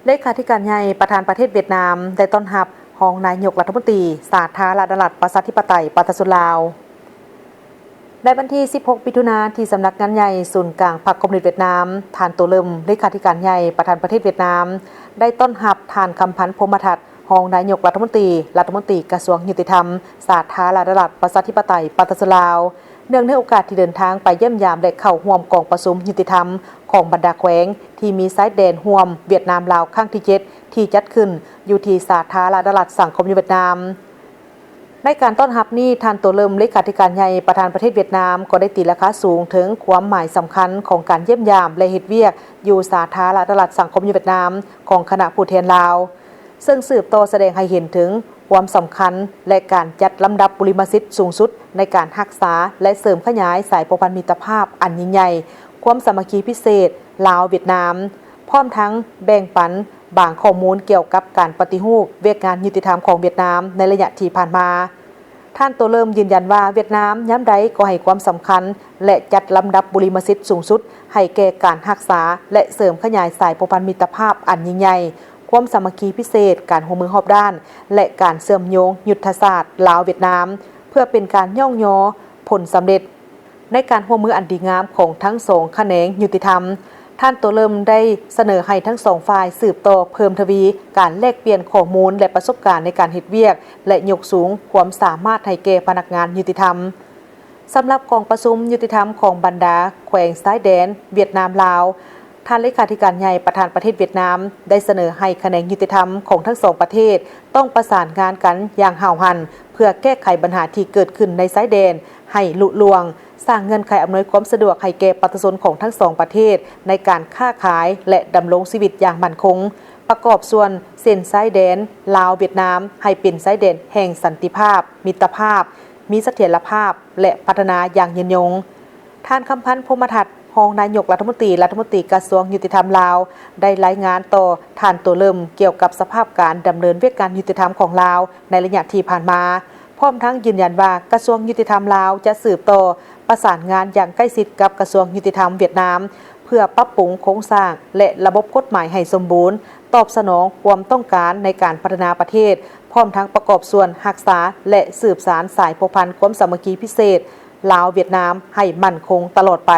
ເລຂາທິການໃຫຍ່ ປະທານປະເທດຫວຽດນາມ ໄດ້ຕ້ອນຮັບຮອງນາຍົກລັດຖະມົນຕີ ສາທາລະນະລັດ ປະຊາທິປະໄຕ ປະຊາຊົນລາວ. ໃນວັນທີສິບຫົກ ມິຖຸນາ ທີ່ສຳນັກງານໃຫຍ່ສູນກາງພັກຄອມມູນິດຫວຽດນາມ, ທ່ານ ໂຕເລິມ ເລຂາທິການໃຫຍ່ ປະທານປະເທດຫວຽດນາມ ໄດ້ຕ້ອນຮັບ ທ່ານ ຄຳພັນ ພົມມະທັດ ຮອງນາຍົກລັດຖະມົນຕີ, ລັດຖະມົນຕີກະຊວງຍຸຕິທຳ ສາທາລະນະລັດ ປະຊາທິປະໄຕ ປະຊາຊົນລາວ, ເນື່ອງໃນໂອກາດທີ່ເດີນທາງໄປຢ້ຽມຢາມ ແລະ ເຂົ້າຮ່ວມກອງປະຊຸມຍຸຕິທຳຂອງບັນດາແຂວງທີ່ມີຊາຍແດນຮ່ວມຫວຽດນາມ-ລາວ ຄັ້ງທີເຈັດ ທີ່ຈັດຂຶ້ນຢູ່ທີ່ສາທາລະນະລັດສັງຄົມນິຍົມຫວຽດນາມ. ໃນການຕ້ອນຮັບນີ້, ທ່ານ ໂຕເລິມ ເລຂາທິການໃຫຍ່ ປະທານປະເທດຫວຽດນາມ ກໍໄດ້ຕີລາຄາສູງເຖິງຄວາມໝາຍສຳຄັນຂອງການຢ້ຽມຢາມ ແລະ ເຮັດວຽກຢູ່ສາທາລະນະລັດສັງຄົມນິຍົມຫວຽດນາມຂອງຄະນະຜູ້ແທນລາວ, ເຊິ່ງສືບຕໍ່ສະແດງໃຫ້ເຫັນເຖິງຄວາມສຳຄັນ ແລະ ການຈັດລຳດັບບຸລິມະສິດສູງສຸດໃນການຮັກສາ ແລະ ເສີມຂະຫຍາຍສາຍພົວພັນມິດຕະພາບອັນຍິ່ງໃຫຍ່, ຄວາມສາມັກຄີພິເສດລາວ-ຫວຽດນາມ, ພ້ອມທັງແບ່ງປັນບາງຂໍ້ມູນກ່ຽວກັບການປະຕິຮູບວຽກງານຍຸຕິທຳຂອງຫວຽດນາມໃນໄລຍະທີ່ຜ່ານມາ. ທ່ານ ໂຕເລິມ ຢືນຢັນວ່າ ຫວຽດນາມຍາມໃດກໍໃຫ້ຄວາມສຳຄັນ ແລະ ຈັດລຳດັບບຸລິມະສິດສູງສຸດໃຫ້ແກ່ການຮັກສາ ແລະ ເສີມຂະຫຍາຍສາຍພົວພັນມິດຕະພາບອັນຍິ່ງໃຫຍ່, ຄວາມສາມັກຄີພິເສດ, ການຮ່ວມມືຮອບດ້ານ ແລະ ການເຊື່ອມໂຍງຍຸດທະສາດລາວ-ຫວຽດນາມ ເພື່ອເປັນການຍ້ອງຍໍຜົນສຳເລັດໃນການຮ່ວມມືອັນດີງາມຂອງທັງສອງຂະແໜງຍຸຕິທຳ. ທ່ານ ໂຕເລິມ ໄດ້ສະເໜີໃຫ້ທັງສອງຝ່າຍສືບຕໍ່ເພີ່ມທະວີການແລກປ່ຽນຂໍ້ມູນ ແລະ ປະສົບການໃນການເຮັດວຽກ ແລະ ຍົກສູງຄວາມສາມາດໃຫ້ແກ່ພະນັກງານຍຸຕິທຳ. ສຳລັບກອງປະຊຸມຍຸຕິທຳຂອງບັນດາແຂວງຊາຍແດນຫວຽດນາມ-ລາວ, ທ່ານເລຂາທິການໃຫຍ່ ປະທານປະເທດຫວຽດນາມ ໄດ້ສະເໜີໃຫ້ຂະແໜງຍຸຕິທຳຂອງທັງສອງປະເທດ ຕ້ອງປະສານງານກັນຢ່າງຫ້າວຫັນ ເພື່ອແກ້ໄຂບັນຫາທີ່ເກີດຂຶ້ນໃນຊາຍແດນໃຫ້ລຸລ່ວງ, ສ້າງເງື່ອນໄຂອຳນວຍຄວາມສະດວກໃຫ້ແກ່ປະຊາຊົນຂອງທັງສອງປະເທດໃນການຄ້າຂາຍ ແລະ ດຳລົງຊີວິດຢ່າງໝັ້ນຄົງ, ປະກອບສ່ວນເສັ້ນຊາຍແດນລາວ-ຫວຽດນາມໃຫ້ເປັນຊາຍແດນແຫ່ງສັນຕິພາບ, ມິດຕະພາບ, ມີສະຖຽນລະພາບ ແລະ ພັດທະນາຢ່າງຍືນຍົງ. ທ່ານ ຄຳພັນ ພົມມະທັດ ຮອງນາຍົກລັດຖະມົນຕີ, ລັດຖະມົນຕີກະຊວງຍຸຕິທຳລາວ ໄດ້ລາຍງານຕໍ່ທ່ານ ໂຕເລິມ ກ່ຽວກັບສະພາບການດຳເນີນວຽກງານຍຸຕິທຳຂອງລາວໃນໄລຍະທີ່ຜ່ານມາ, ພ້ອມທັງຢືນຢັນວ່າ ກະຊວງຍຸຕິທຳລາວຈະສືບຕໍ່ປະສານງານຢ່າງໃກ້ຊິດກັບກະຊວງຍຸຕິທຳຫວຽດນາມ ເພື່ອປັບປຸງໂຄງສ້າງ ແລະ ລະບົບກົດໝາຍໃຫ້ສົມບູນ, ຕອບສະໜອງຄວາມຕ້ອງການໃນການພັດທະນາປະເທດ, ພ້ອມທັງປະກອບສ່ວນຮັກສາ ແລະ ສືບສານສາຍພົວພັນຄວາມສາມັກຄີພິເສດລາວ-ຫວຽດນາມໃຫ້ໝັ້ນຄົງຕະຫຼອດໄປ.